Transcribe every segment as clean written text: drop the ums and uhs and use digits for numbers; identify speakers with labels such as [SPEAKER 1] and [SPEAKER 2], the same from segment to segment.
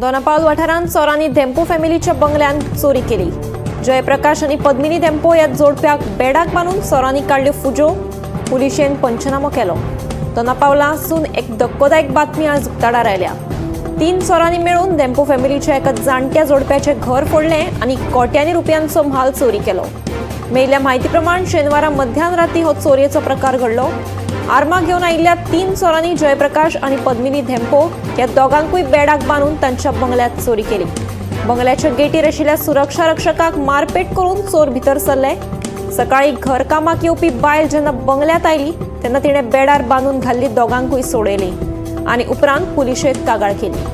[SPEAKER 1] दोनापावल वाठारांत चोरांनी धेंपो फॅमिलीच्या बंगल्यांत चोरी केली. जयप्रकाश आनी पद्मिनी धेंपो ह्या जोडप्याक बेडाक बांदून चोरांनी काडल्यो फुज्यो. पुलिशेन पंचनामो केलो. दोनापावलासून एक धक्कोदायक बातमी आज उक्ताडार आयल्या. 3 चोरांनी मेळून धेंपो फॅमिलीच्या एका जाणट्या जोडप्याचें घर फोडलें आनी कोट्यांनी रुपयांचो म्हाल चोरी केलो. मेळिल्ल्या म्हायती प्रमाण शेनवारा मध्यान राती हो चोरयेचो प्रकार घडलो. आर्मां घेवन आयिल्ल्या 3 चोरांनी जयप्रकाश आनी पद्मिनी धेंपो ह्या दोगांकूय बेडाक बांदून तांच्या बंगल्यात चोरी केली. बंगल्याच्या गेटीर आशिल्ल्या सुरक्षा रक्षकाक मारपेट करून चोर भितर सरले. सकाळी घरकामाक येवपी बायल जेन्ना बंगल्यात आयली तेन्ना तिणें बेडार बांदून घाल्ली दोगांकूय सोडयली आनी उपरांत पुलिशेंत कागाळ केली.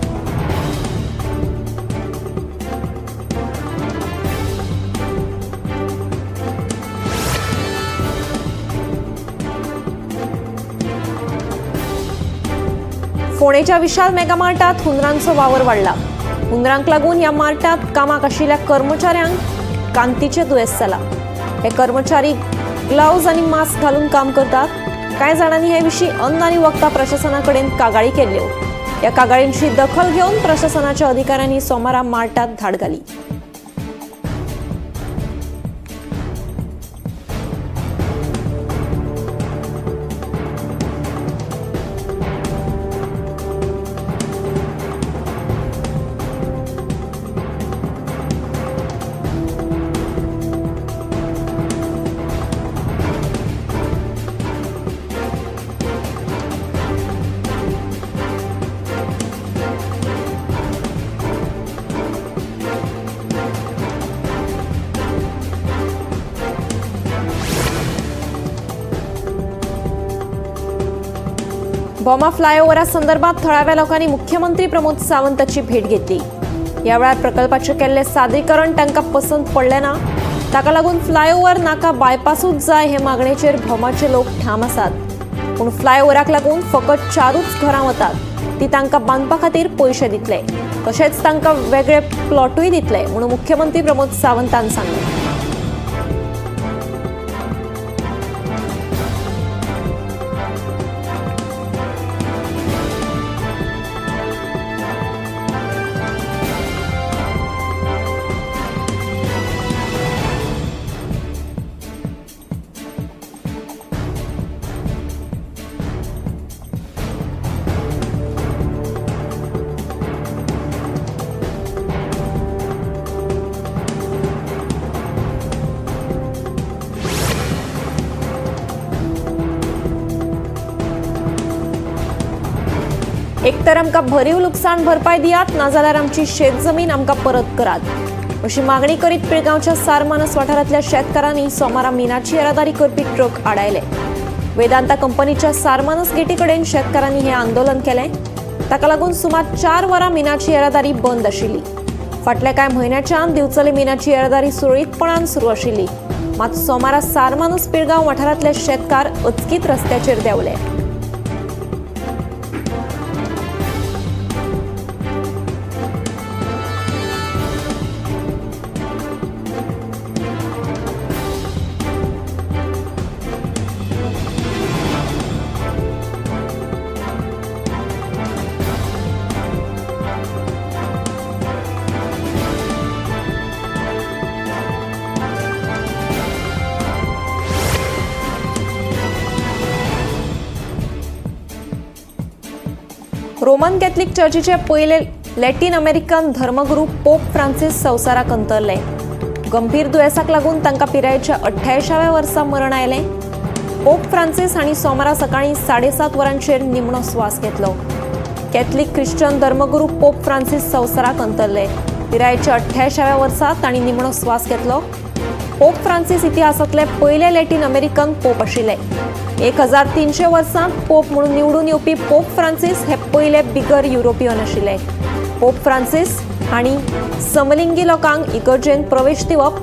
[SPEAKER 1] फोंडेच्या विशाल मेगामार्टात हुंदरांचो वावर वाडला. हुंदरांक लागून ह्या मार्टात कामाक आशिल्ल्या कर्मचाऱ्यांक कांतीचें दुयेंस जालां. हे कर्मचारी ग्लव्ज आनी मास्क घालून काम करतात. कांय जाणांनी हे विशीं अन्न आनी वखदां प्रशासना कडेन कागाळी केल्ल्यो. ह्या कागाळींची दखल घेवन प्रशासनाच्या अधिकाऱ्यांनी सोमारा मार्टात धाड घाली. भोमा फ्लायओव्हरा संदर्भात थळाव्या लोकांनी मुख्यमंत्री प्रमोद सावंताची भेट घेतली. ह्या वेळार प्रकल्पाचें केल्लें सादरीकरण तांकां पसंत पडलें ना. ताका लागून फ्लायओव्हर नाका बायपासूच जाय हे मागणेचेर भोमाचे लोक ठाम आसात. पूण फ्लायओव्हराक लागून फकत 4च घरां वतात, ती तांकां बांदपा खातीर पयशे दितले, तशेंच तांकां वेगळे प्लॉटूय दितले म्हणून मुख्यमंत्री प्रमोद सावंतान सांगलें. एकतर आमकां भरीव लुकसाण भरपाय दियात, नाजाल्यार आमची शेत जमीन आमकां परत करात अशी मागणी करीत पिळगांवच्या सारमानस वाठारांतल्या शेतकारांनी सोमारा मिनाची येरादारी करपी ट्रक आडायले. वेदांता कंपनीच्या सारमानस गेटी कडेन शेतकारांनी हें आंदोलन केलें. ताका लागून सुमार 4 वरां मिनाची येरादारी बंद आशिल्ली. फाटल्या कांय म्हयन्याच्यान दिवचले मिनाची येरादारी सुरळीतपणान सुरू आशिल्ली. मात सोमारा सारमानस पिळगांव वाठारांतले शेतकार अचकीत रस्त्याचेर देंवले. रोमन कॅथलिक चर्चीचे पयले लॅटीन अमेरिकन धर्मगुरू पोप फ्रांसीस संवसाराक अंतरले. गंभीर दुयेंसाक लागून तांकां पिरायेच्या 88व्या वर्सा मरण आयलें. पोप फ्रांसीस हांणी सोमारा सकाळीं 7:30 वरांचेर निमणो स्वास घेतलो. कॅथलिक ख्रिश्चन धर्मगुरू पोप फ्रांसीस संवसाराक अंतरले. पिरायेच्या 88व्या वर्सा तांणी निमणो स्वास घेतलो. पोप फ्रांसीस इतिहासांतले पयले लॅटीन अमेरिकन पोप आशिल्ले. 1300 वर्सांत पोप म्हणून निवडून येवपी पोप फ्रांसीस हे पयले बिगर युरोपियन आशिल्ले. पोप फ्रांसीस हांणी समलिंगी लोकांक इगर्जेंत प्रवेश दिवप,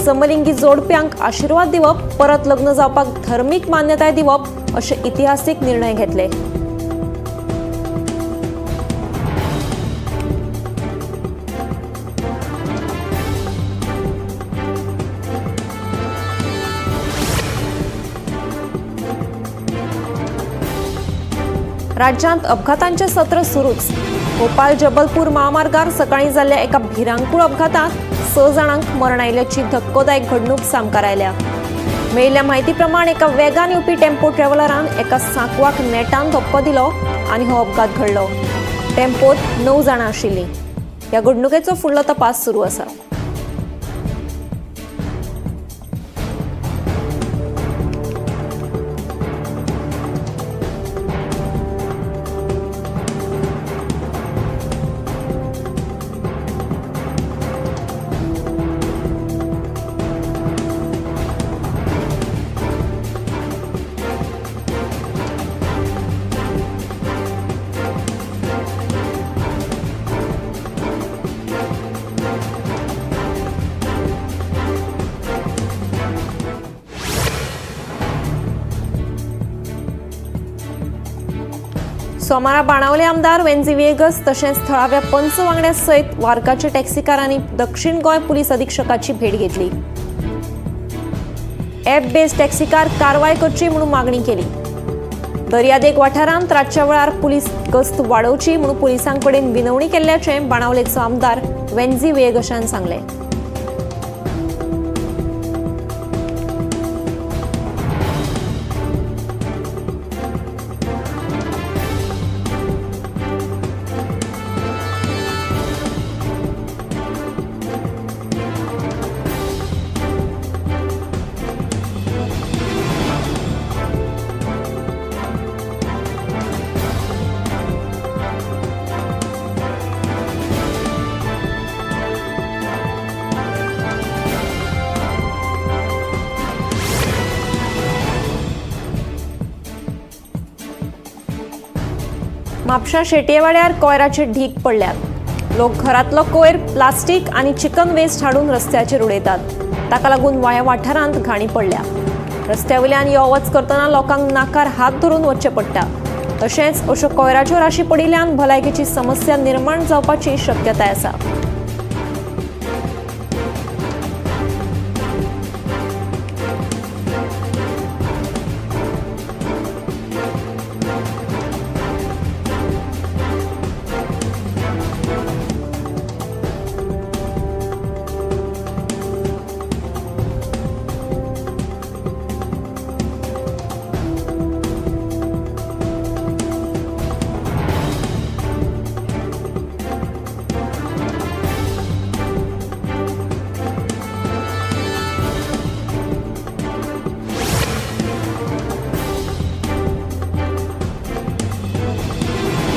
[SPEAKER 1] समलिंगी जोडप्यांक आशिर्वाद दिवप, परत लग्न जावपाक धर्मीक मान्यताय दिवप अशे इतिहासीक निर्णय घेतले. राज्यांत अपघातांचे सत्र सुरूच. भोपाळ जबलपूर महामार्गार सकाळी जाल्ल्या एका भिरांकूळ अपघातात 6 जाणांक मरण आयिल्ल्याची धक्कोदायक घडणूक सामकार आयल्या. मेळिल्ल्या म्हायती प्रमाण एका वेगान येवपी टेम्पो ट्रॅव्हलरान एका सांकवाक नेटान धपको दिलो आनी हो अपघात घडलो. टेम्पोत 9 जाणां आशिल्लीं. ह्या घडणुकेचो फुडलो तपास सुरू आसा. सोमारा बाणावले आमदार वेन्झी व्हिएगस तशेंच थळाव्या पंच वांगड्या सयत वार्काच्या टॅक्सीकारांनी दक्षिण गोंय पुलीस अधीक्षकाची भेट घेतली. ॲप बेस्ड टॅक्सीकार कारवाय करची म्हणून मागणी केली. दर्यादेग वाठारांत रातच्या वेळार पुलीस गस्त वाडोवची म्हणून पुलिसांकडेन विनवणी केल्ल्याचें बाणावलेचो आमदार वेन्झी व्हिएगसान सांगलें. म्हापशा शेटयेवाड्यार कोयराचे ढीग पडल्यात. लोक घरांतलो कोयर, प्लास्टीक आनी चिकन वेस्ट हाडून रस्त्याचेर उडयतात. ताका लागून वाया वाठारांत घाणी पडल्या. रस्त्या वयल्यान यो वच करतना लोकांक नाकार हात धरून वचचें पडटा. तशेंच अश्यो कोयराच्यो राशी पडिल्ल्यान भलायकेची समस्या निर्माण जावपाची शक्यताय आसा.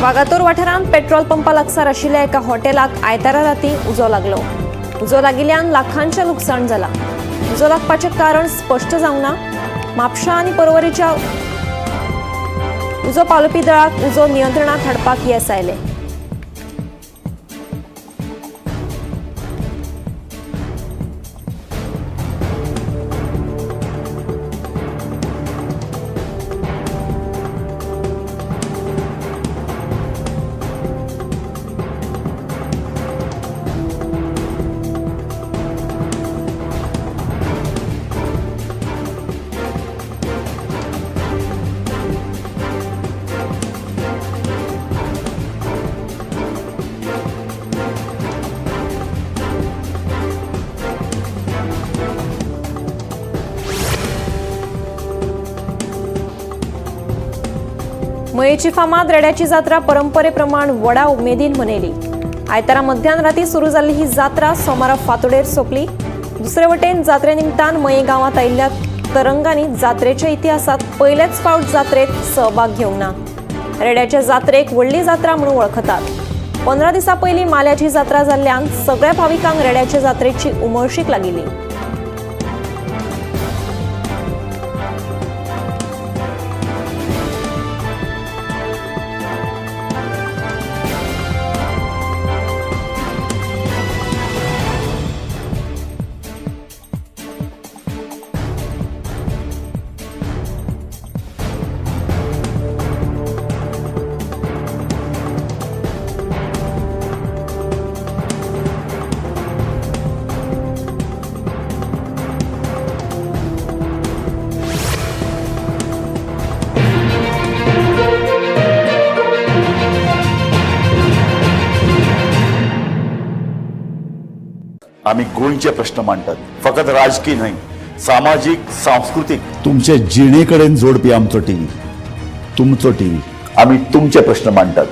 [SPEAKER 1] वागातोर वाठारांत पेट्रोल पंपा लागसार आशिल्ल्या एका हॉटेलाक आयतारा राती उजो लागलो. उजो लागिल्ल्यान लाखांचें लुकसाण जालां. उजो लागपाचें कारण स्पश्ट जावंक ना. म्हापशा आनी पर्वरीच्या उजो पालोवपी दळाक उजो नियंत्रणांत हाडपाक येस आयलें. मयेची फामाद रेड्याची जात्रा परंपरेप्रमाण व्हडा उमेदीन मनयली. आयतारा मध्यान राती सुरू जाल्ली ही जात्रा सोमारा फांतोडेर सोंपली. दुसरे वटेन जात्रे निमतान मये गांवांत आयिल्ल्या तरंगांनी जात्रेच्या इतिहासांत पयलेच फावट जात्रेत सहभाग घेवंक ना. रेड्याच्या जात्रेक व्हडली जात्रा म्हणून वळखतात. 15 दिसां पयलीं माल्याची जात्रा जाल्ल्यान सगळ्या भाविकांक रेड्याच्या जात्रेची उमळशीक लागिल्ली.
[SPEAKER 2] आमी गोंयचे प्रश्न मांडटात, फकत राजकी न्हय, सामाजीक, सांस्कृतीक. तुमचे जिणे कडेन जोडपी आमचो टीव्ही, तुमचो टीव्ही. आमी तुमचे प्रश्न मांडटात,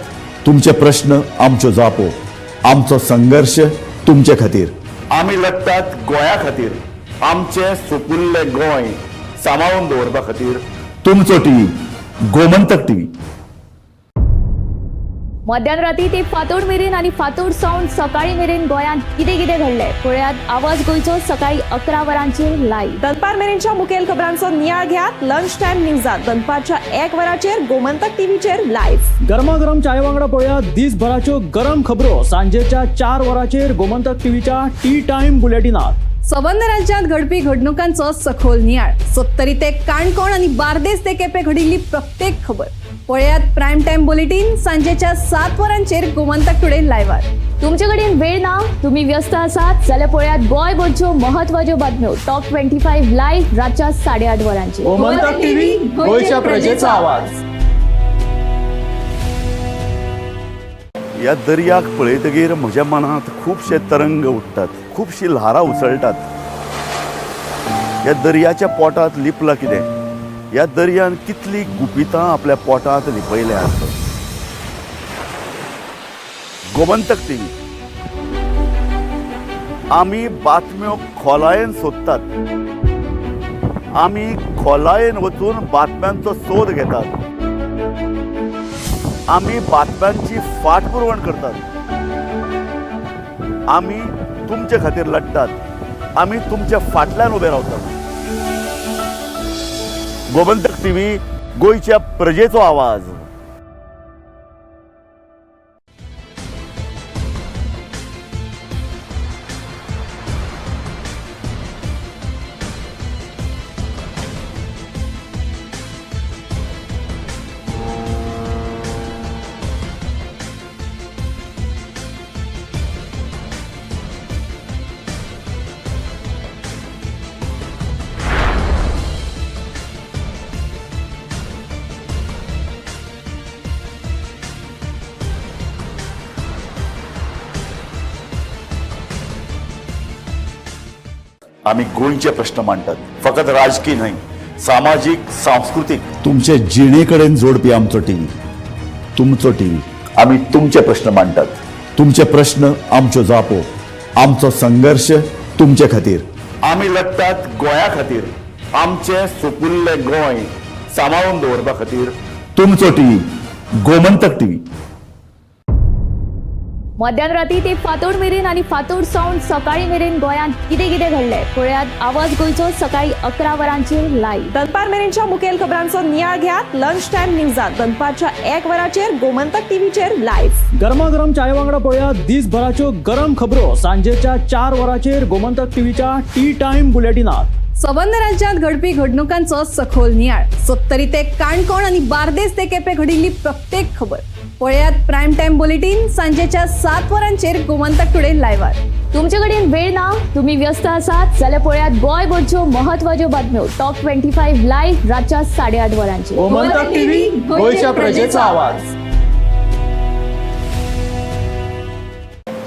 [SPEAKER 2] तुमचे प्रश्न आमच्यो जापो, आमचो संघर्श तुमचे खातीर. आमी लडटात गोंया खातीर, आमचें सुपुल्लें गोंय सांबाळून दवरपा खातीर. तुमचो टीव्ही, गोमंतक टीव्ही.
[SPEAKER 3] मध्यान राती ते फांतोड मेरेन आनी फांतोड सावन सकाळी मेरेन गोंयांत कितें कितें घडलें पळयात आवाज गोंयचो सकाळी 11 वरांचेर लायव्ह.
[SPEAKER 1] दनपार मेरेनच्या मुखेल खबरांचो नियाळ घेयात लंच टायम न्यूजात दनपारच्या 1 वराचेर गोमंतक टीव्हीचेर लायव्ह.
[SPEAKER 4] गरमागरम चाये वांगडा पळोवया दिसभराच्यो गरम खबरो सांजेच्या 4 वरांचेर गोमंतक टीव्हीच्या टी टायम बुलेटिनात.
[SPEAKER 5] सबंद राज्यांत घडपी घडणुकांचो सखोल नियाळ, सत्तरी ते काणकोण आनी बार्देस ते केपें घडिल्ली प्रत्येक खबर पळयात प्रायम टायम बुलेटीन सांजेच्या 7 वरांचेर गोमंतक टुडे लायव्हार.
[SPEAKER 3] तुमचे कडेन वेळ ना, तुम्ही व्यस्त आसात जाल्यार पळयात गोंयभरच्यो महत्वाच्यो बातम्यो टॉप 25 लायव्ह रातच्या 8:30 वरांचेर.
[SPEAKER 4] गोमंतक टीव्ही, गोंयच्या प्रजेचा आवाज.
[SPEAKER 2] ह्या दर्याक पळयतगीर म्हज्या मनांत खुबशे तरंग उठ्ठात, खुबशीं ल्हारां उसळटात. ह्या दर्याच्या पोटांत लिपलां कितें? ह्या दर्यान कितलीं गुपितां आपल्या पोटांत लिपयल्या आसत? गोमंतक टीव्ही, आमी बातम्यो खोलायेन सोदतात, आमी खोलायेन वचून बातम्यांचो सोद घेतात, आमी बातम्यांची फाटपुरवण करतात. आमी तुमचे खातीर लडटात, आमी तुमच्या फाटल्यान उबे रावतात. गोमंतक टीव्ही, गोंयच्या प्रजेचो आवाज. आमी गोंयचे प्रश्न मांडटात, फकत राजकी न्हय, सामाजीक, सांस्कृतीक. तुमचे जिणे कडेन जोडपी आमचो टीव्ही, तुमचो टीव्ही. आमी तुमचे प्रश्न मांडटात, तुमचे प्रश्न आमच्यो जापो, आमचो संघर्श तुमचे खातीर. आमी लडटात गोंया खातीर, आमचें सुपुल्लें गोंय सांबाळून दवरपा खातीर. तुमचो टीव्ही, गोमंतक टीव्ही.
[SPEAKER 3] मध्यान राती ते फांतोड मेरेन आनी फांतोड सावन सकाळी मेरेन गोंयांत कितें कितें घडलें पळयात आवाज गोंयचो सकाळी 11 वरांचेर लायव्ह.
[SPEAKER 1] दनपार मेरेनच्या मुखेल खबरांचो नियाळ घेयात लंच टायम न्यूजात दनपारच्या 1 वराचेर गोमंतक टीव्हीचेर लायव्ह.
[SPEAKER 4] गरमागरम चाये वांगडा पळोवया दिसभराच्यो गरम खबरो सांजेच्या 4 वरांचेर गोमंतक टीव्हीच्या टी टायम बुलेटिनात.
[SPEAKER 5] सबंद राज्यांत घडपी घडणुकांचो सखोल नियाळ, सत्तरी ते काणकोण आनी बार्देस ते केपें घडिल्ली प्रत्येक खबर पळयात प्रायम टायम बुलेटीन सांजेच्या 7 वरांचेर गोमंतक टुडे लायव्हार.
[SPEAKER 3] तुमचे कडेन वेळ ना, तुम्ही व्यस्त आसात जाल्यार पळयात गोंयभरच्यो महत्वाच्यो बातम्यो टॉप 25 लायव्ह रातच्या 8:30 वरांचेर.
[SPEAKER 4] गोमंतक टीव्ही, गोंयच्या प्रजेचा आवाज.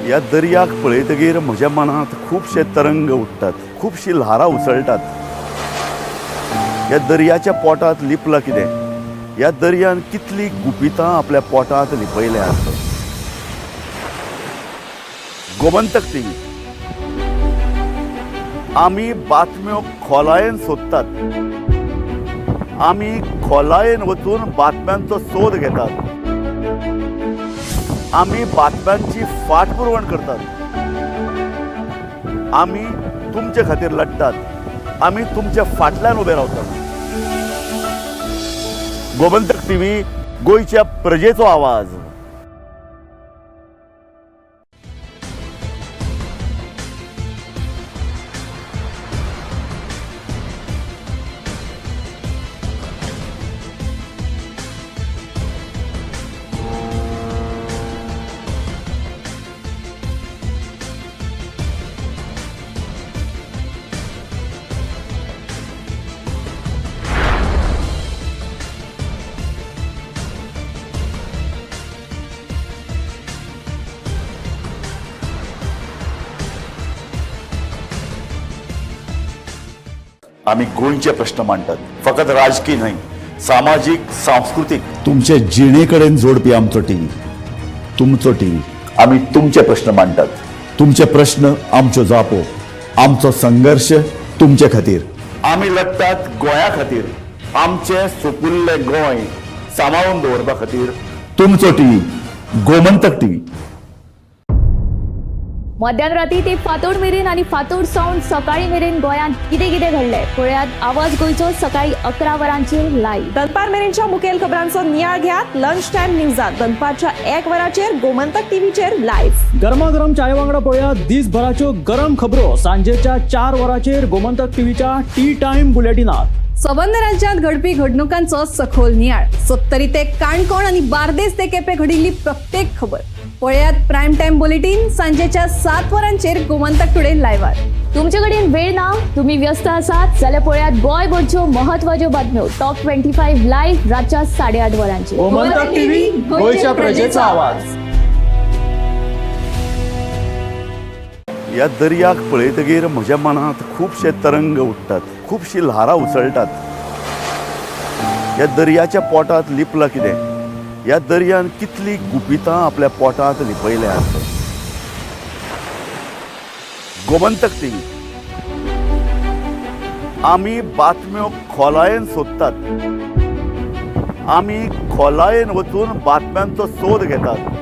[SPEAKER 2] ह्या दर्याक पळयतगीर म्हज्या मनांत खुबशे तरंग उठ्ठात, खुबशीं ल्हारां उसळटात. ह्या दर्याच्या पोटांत लिपलां कितें? ह्या दर्यान कितलीं गुपितां आपल्या पोटांत लिपयल्या आसत? गोमंतक टीव्ही, आमी बातम्यो खोलायेन सोदतात, आमी खोलायेन वचून बातम्यांचो सोद घेतात, आमी बातम्यांची फाटपुरवण करतात. आमी तुमचे खातीर लडटात, आमी तुमच्या फाटल्यान उबे रावतात. गोमंतक टीव्ही, गोंयच्या प्रजेचो आवाज. आमी गोंयचे प्रश्न मांडटात, फकत राजकी न्हय, सामाजीक, सांस्कृतीक, तुमचे जिणे कडेन जोडपी आमचो टीव्ही, तुमचो टीव्ही. आमी तुमचे प्रश्न मांडटात, तुमचे प्रश्न आमच्यो जापो, आमचो संघर्श तुमचे खातीर. आमी लडटात गोंया खातीर, आमचें सुपुल्लें गोंय सांबाळून दवरपा खातीर. तुमचो टीव्ही, गोमंतक टीव्ही.
[SPEAKER 3] मध्यान राती ते फांतोड मेरेन आनी फांतोड सावन सकाळी मेरेन गोंयांत कितें कितें घडलें पळयात आवाज गोंयचो सकाळी 11 वरांचेर लायव्ह.
[SPEAKER 1] दनपार मेरेनच्या मुखेल खबरांचो नियाळ घेयात लंच टायम न्यूजात दनपारच्या 1 वराचेर गोमंतक टीव्हीचेर लायव्ह.
[SPEAKER 4] गरमागरम चाये वांगडा पळयात दिसभराच्यो गरम खबरो सांजेच्या 4 वरांचेर गोमंतक टीव्हीच्या टी टायम बुलेटिनात.
[SPEAKER 5] सबंद राज्यांत घडपी घडणुकांचो सखोल नियाळ, सत्तरी ते काणकोण आनी बार्देस ते केपें घडिल्ली प्रत्येक खबर पळयात प्रायम टायम बुलेटीन सांजेच्या 7 वरांचेर गोमंतक टुडे लायव्हार.
[SPEAKER 3] तुमचे कडेन वेळ ना, तुम्ही व्यस्त आसात जाल्यार पळयात गोंयभरच्यो महत्वाच्यो बातम्यो टॉप 25 लायव्ह रातच्या 8:30 वरांचेर.
[SPEAKER 4] गोमंतक टीव्ही, गोंयच्या प्रजेचा आवाज.
[SPEAKER 2] ह्या दर्याक पळयतगीर म्हज्या मनांत खुबशे तरंग उठ्ठात, खुबशीं ल्हारां उसळटात. ह्या दर्याच्या पोटांत लिपलां कितें? ह्या दर्यान कितलीं गुपितां आपल्या पोटांत लिपयल्यात? गोमंतक टीव्ही, आमी बातम्यो खोलायेन सोदतात, आमी खोलायेन वचून बातम्यांचो सोद घेतात,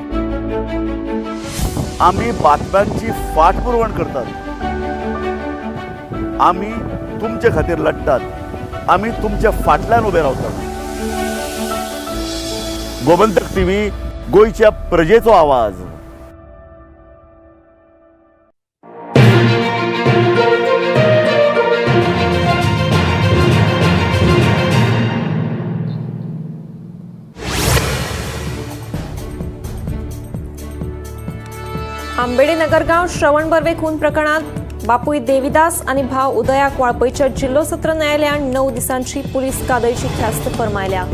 [SPEAKER 2] आमी बातम्यांची फाटपुरवण करतात. आमी तुमचे खातीर लडटात, आमी तुमच्या फाटल्यान उबे रावतात. गोमंतक टीव्ही, गोंयच्या प्रजेचो आवाज.
[SPEAKER 1] आंबेडे नगरगांव श्रवण बर्वे खून प्रकरणात बापूय देविदास आनी भाव उदयाक वाळपयच्या जिल्हो सत्र न्यायालयान 9 दिसांची पुलीस कादयची ख्यास्त फर्मायल्या.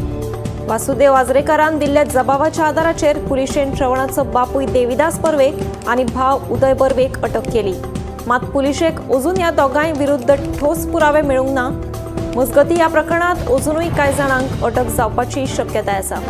[SPEAKER 1] वासुदेव आजरेकारान दिल्ल्या जबाबाच्या आधाराचेर पुलिशेन श्रवणाचो बापूय देविदास बर्वे आनी भाव उदय बर्वेक अटक केली. मात पुलिशेक अजून ह्या दोगांय विरुद्ध ठोस पुरावे मेळूंक ना. मजगती ह्या प्रकरणात अजुनूय कांय जाणांक अटक जावपाची शक्यताय आसा.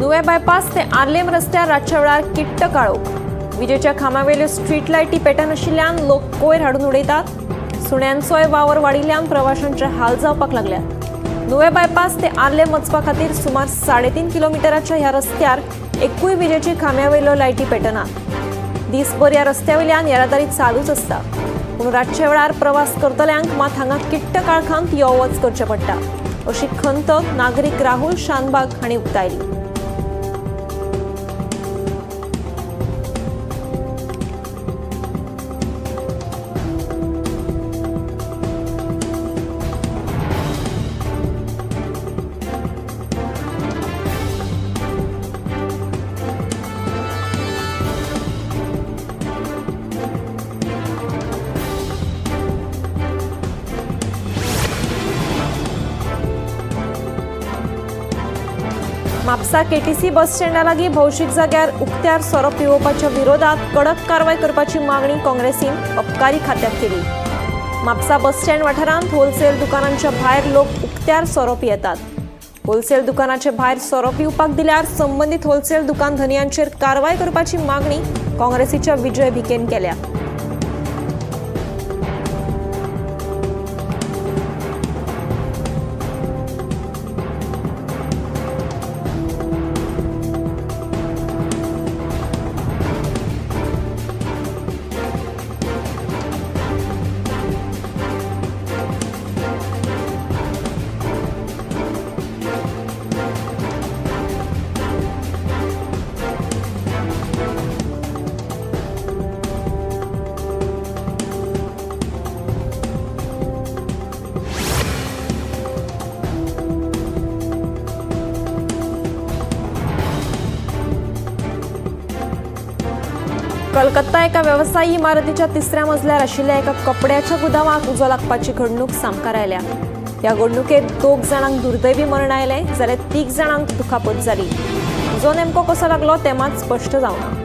[SPEAKER 1] नुवें बायपास ते आर्लेम रस्त्यार रातच्या वेळार किट्ट काळोख. विजेच्या खांब्यावेल्यो स्ट्रीट लायटी पेटनाशिल्ल्यान लोक कोयर हाडून उडयतात. सुण्यांचोय वावर वाडिल्ल्यान प्रवाशांचे हाल जावपाक लागल्यात. नुवें बायपास ते आर्लेम वचपा खातीर सुमार 3.5 किलोमिटराच्या ह्या रस्त्यार एकूय विजेची खांब्यावेल्यो लायटी पेटनात. दीसभर ह्या रस्त्यावेल्यान येरादारी चालूच आसता, पूण रातच्या वेळार प्रवास करतल्यांक मात हांगा किट्ट काळखांत यो वच करचें पडटा, अशी खंत नागरीक राहुल शानबाग हांणी उक्तायली. म्हापसा केटीसी बस स्टँडा लागीं भौशीक जाग्यार उक्त्यार सोरो पिवोवपाच्या विरोधात कडक कारवाय करपाची मागणी काँग्रेसीन अबकारी खात्याक केली. म्हापसा बस स्टँड वाठारांत होलसेल दुकानांच्या भायर लोक उक्त्यार सोरो पियेतात. होलसेल दुकानाचे भायर सोरो पिवपाक दिल्यार संबंदीत होलसेल दुकान धनयांचेर कारवाय करपाची मागणी काँग्रेसीच्या विजय भिकेन केल्या. कलकत्ता एका वेवसायी इमारतीच्या तिसऱ्या मजल्यार आशिल्ल्या एका कपड्याच्या गुदावाक उजो लागपाची घडणूक सामकार आयल्या. ह्या घडणुकेत 2 जाणांक दुर्दैवी मरण आयलें जाल्यार 3 जाणांक दुखापत जाली. उजो नेमको कसो लागलो तें मात स्पश्ट जावना.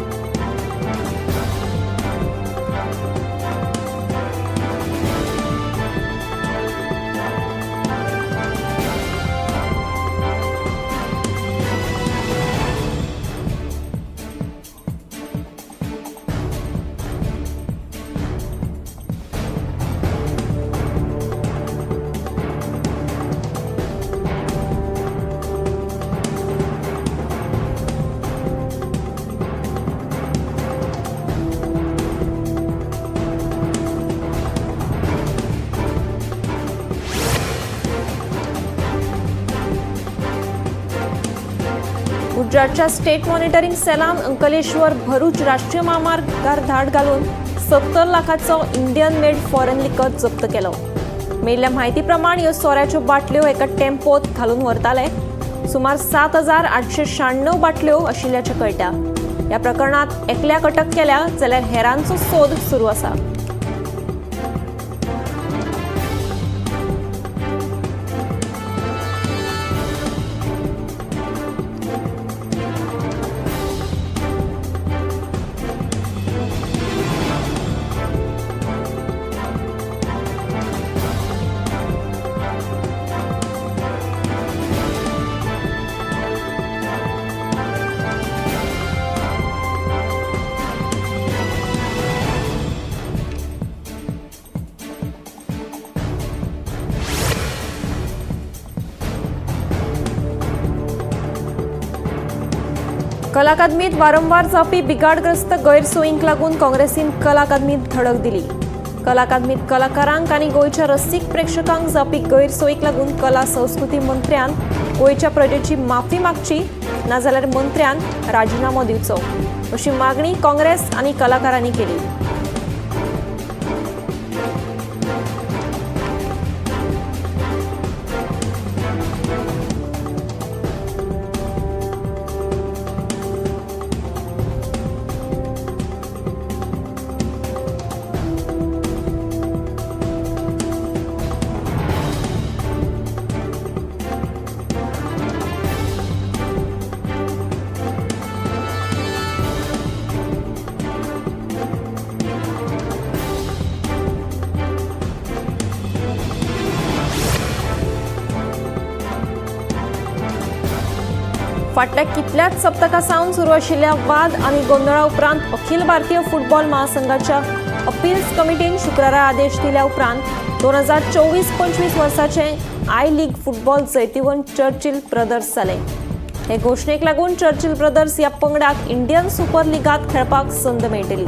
[SPEAKER 1] गुजरातच्या स्टेट मॉनिटरिंग सेलान अंकलेश्वर भरूच राष्ट्रीय म्हामार्गार धाड घालून 70 लाखाचो इंडियन मेड फॉरेन लिकर जप्त केलो. मेळिल्ल्या म्हायती प्रमाण ह्यो सोऱ्याच्यो बाटल्यो एका टेम्पोत घालून व्हरताले. सुमार 7,896 बाटल्यो आशिल्ल्याचें कळटा. ह्या प्रकरणात एकल्याक अटक केल्या जाल्यार हेरांचो सोद सुरू आसा. कला अकादमीत वारंवार जावपी बिघाडग्रस्त गैरसोयींक लागून काँग्रेसीन कला अकादमीत धडक दिली. कला अकादमीत कलाकारांक आनी गोंयच्या रसीक प्रेक्षकांक जावपी गैरसोयीक लागून कला संस्कृती मंत्र्यान गोंयच्या प्रजेची माफी मागची, नाजाल्यार मंत्र्यान राजिनामो दिवचो अशी मागणी काँग्रेस आनी कलाकारांनी केली. फाटल्या कितल्याच सप्तकां सावन सुरू आशिल्ल्या वाद आनी गोंदळा उपरांत अखिल भारतीय फुटबॉल महासंघाच्या अपील्स कमिटीन शुक्रारा आदेश दिल्या उपरांत 2024-25 वर्साचे I league football जैतिवंत चर्चिल ब्रदर्स जाले. हे घोशणेक लागून चर्चिल ब्रदर्स ह्या पंगडाक इंडियन सुपर लिगांत खेळपाक संद मेळटली.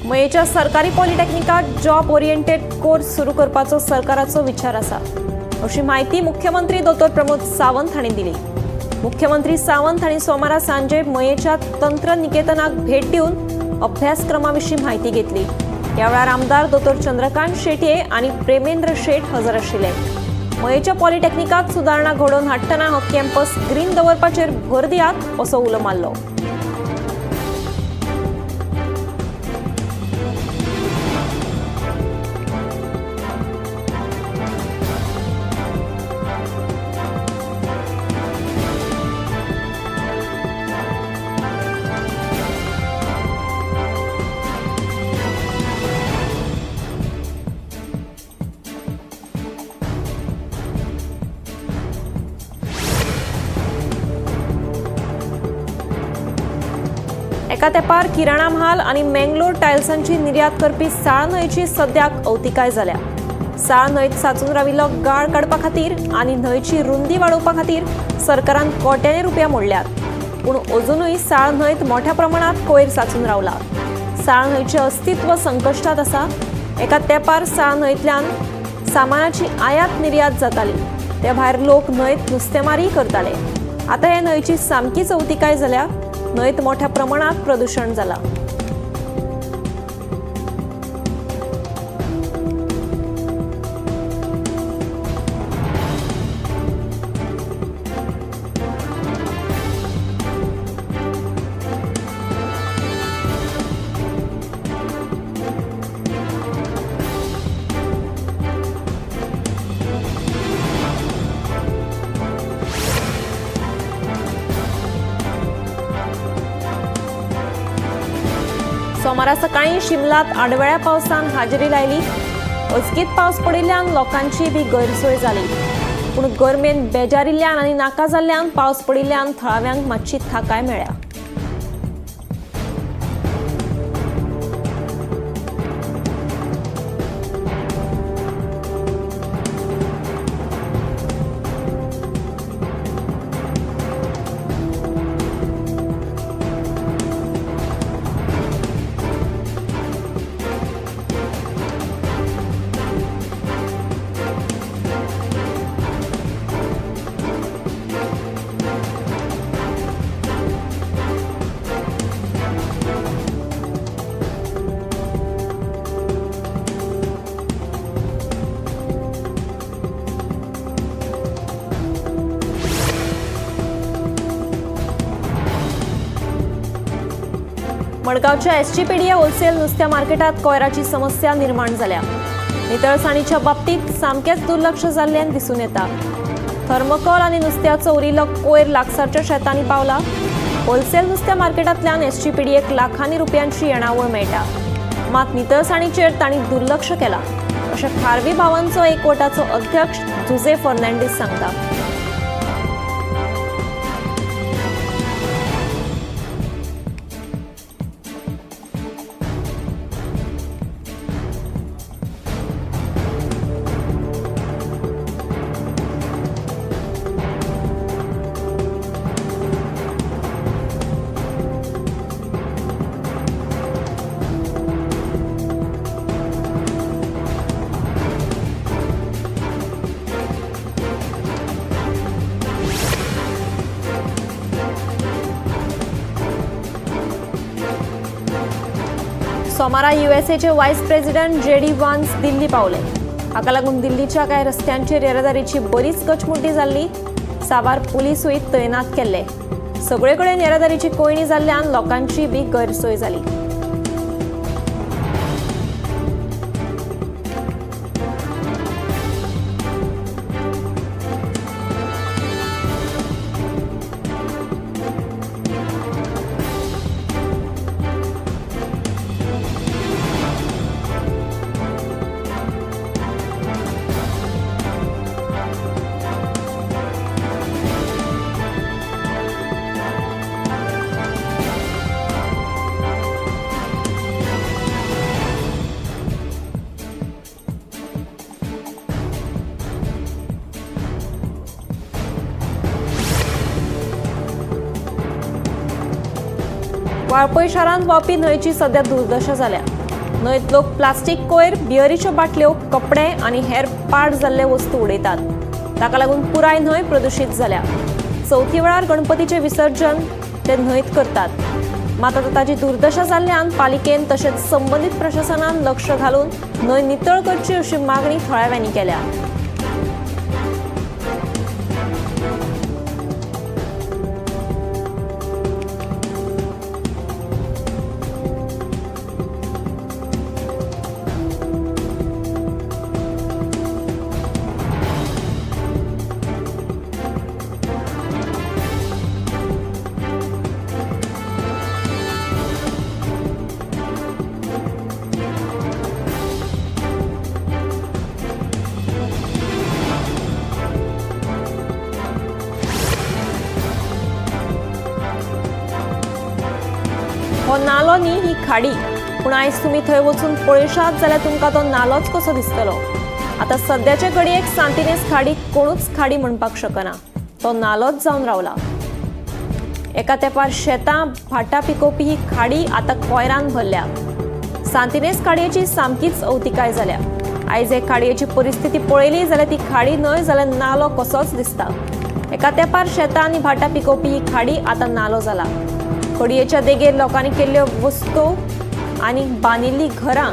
[SPEAKER 1] मयेच्या सरकारी पॉलिटेक्निकात जॉब ओरिएंटेड कोर्स सुरू करपाचो सरकाराचो विचार आसा अशी म्हायती मुख्यमंत्री दोतोर प्रमोद सावंत हांणी दिली. मुख्यमंत्री सावंत हांणी सोमारा सांजे मयेच्या तंत्रनिकेतनाक भेट दिवन अभ्यासक्रमा विशीं म्हायती घेतली. ह्या वेळार आमदार दोतोर चंद्रकांत शेटये आनी प्रेमेंद्र शेट हजर आशिल्ले. मयेच्या पॉलिटेक्निकात सुदारणा घडोवन हाडटना हो कॅम्पस ग्रीन दवरपाचेर भर दियात असो उलो मारलो. एका तेंपार किराणा म्हाल आनी मेंगलोर टायल्सांची निर्यात करपी साळ न्हंयची सद्याक अवतिकाय जाल्या. साळ न्हंयत साचून राविल्लो गाळ काडपा खातीर आनी न्हंयची रुंदी वाडोवपा खातीर सरकारान कोट्यांनी रुपया मोडल्यात, पूण अजुनूय साळ न्हंयत मोठ्या प्रमाणात कोयर साचून रावला. साळ न्हंयचें अस्तित्व संकश्टात आसा. एका तेंपार साळ न्हंयतल्यान सामानाची आयात निर्यात जाताली, ते भायर लोक न्हंयत नुस्तेमारीय करताले. आतां हे न्हंयची सामकीच अवतिकाय जाल्या. न्हंयत मोठ्या प्रमाणात प्रदूशण जाला. सोमारा सकाळी शिमलात आडवेळ्या पावसान हाजेरी लायली. अचकीत पावस पडिल्ल्यान लोकांची बी गैरसोय जाली, पूण गरमेन बेजारिल्ल्यान आनी नाका जाल्ल्यान पावस पडिल्ल्यान थळाव्यांक मातशी थाकाय मेळ्ळ्या. मडगांवच्या एसजीपीडीए होलसेल नुस्त्या मार्केटात कोयराची समस्या निर्माण जाल्या. नितळसाणीच्या बाबतीत सामकेंच दुर्लक्ष जाल्ल्यान दिसून येता. थर्मोकॉल आनी नुस्त्याचो उरिल्लो कोयर लागसारच्या शेतांनी पावला. होलसेल नुस्त्या मार्केटांतल्यान एसजीपीडीएक लाखांनी रुपयांची येणावळ मेळटा, मात नितळसाणीचेर तांणी दुर्लक्ष केलां अशें खारवी भावांचो एकवटाचो अध्यक्ष जुझे फर्नांडीस सांगता. सोमारा युएसएचे vice president JD Vance Delhi पावले. हाका लागून दिल्लीच्या कांय रस्त्यांचेर येरादारीची बरीच कचमुड्डी जाल्ली. साबार पुलिसूय तैनात केल्ले. सगळे कडेन येरादारीची कोंयडी जाल्ल्यान लोकांची बी गैरसोय जाली. वाळपय शारांत व्हांवपी न्हंयची सध्या दुर्दशा जाल्या. न्हंयत लोक प्लास्टीक कोयर, बियरीच्यो बाटल्यो, कपडे आनी हेर पाड जाल्ले वस्तू उडयतात. ताका लागून पुराय न्हंय प्रदुशीत जाल्या. चवथी वेळार गणपतीचें विसर्जन ते न्हंयत करतात, मात आतां ताची दुर्दशा जाल्ल्यान पालिकेन तशेंच संबंदीत प्रशासनान लक्ष घालून न्हंय नितळ करची अशी मागणी थळाव्यांनी केल्या. हो नालो न्ही, ही खाडी. पूण आयज तुमी थंय वचून पळयशात जाल्यार तुमकां तो नालोच कसो दिसतलो. आतां सद्याचे घडयेक सांतिनेज खाडीक कोणूच खाडी म्हणपाक शकना, तो नालोच जावन रावला. एका तेंपार शेतां भाटां पिकोवपी ही खाडी आतां कोयरान भरल्या. सांतिनेज खाडयेची सामकीच अवतिकाय जाल्या. आयज हे खाडयेची परिस्थिती पळयली जाल्यार ती खाडी न्हय जाल्यार नालो कसोच दिसता. एका तेंपार शेतां आनी भाटां पिकोवपी ही खाडी आतां नालो जाला. खडयेच्या देगेर लोकांनी केल्ल्यो वस्तू आनी बांदिल्लीं घरां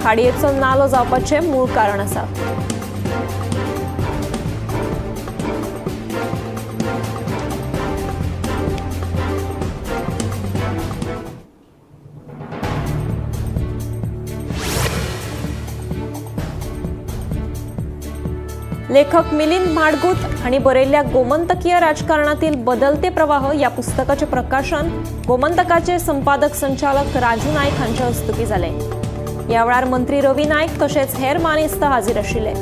[SPEAKER 1] खाडयेचो नालो जावपाचें मूळ कारण आसा. लेखक मिलिंद म्हाडगूत हांणी बरयल्ल्या गोमंतकीय राजकारणातील बदलते प्रवाह ह्या पुस्तकाचें प्रकाशन गोमंतकाचे संपादक संचालक राजू नायक हांच्या हस्तुकीं जालें. ह्या वेळार मंत्री रवी नायक तशेंच हेर मानेस्त हाजीर आशिल्ले.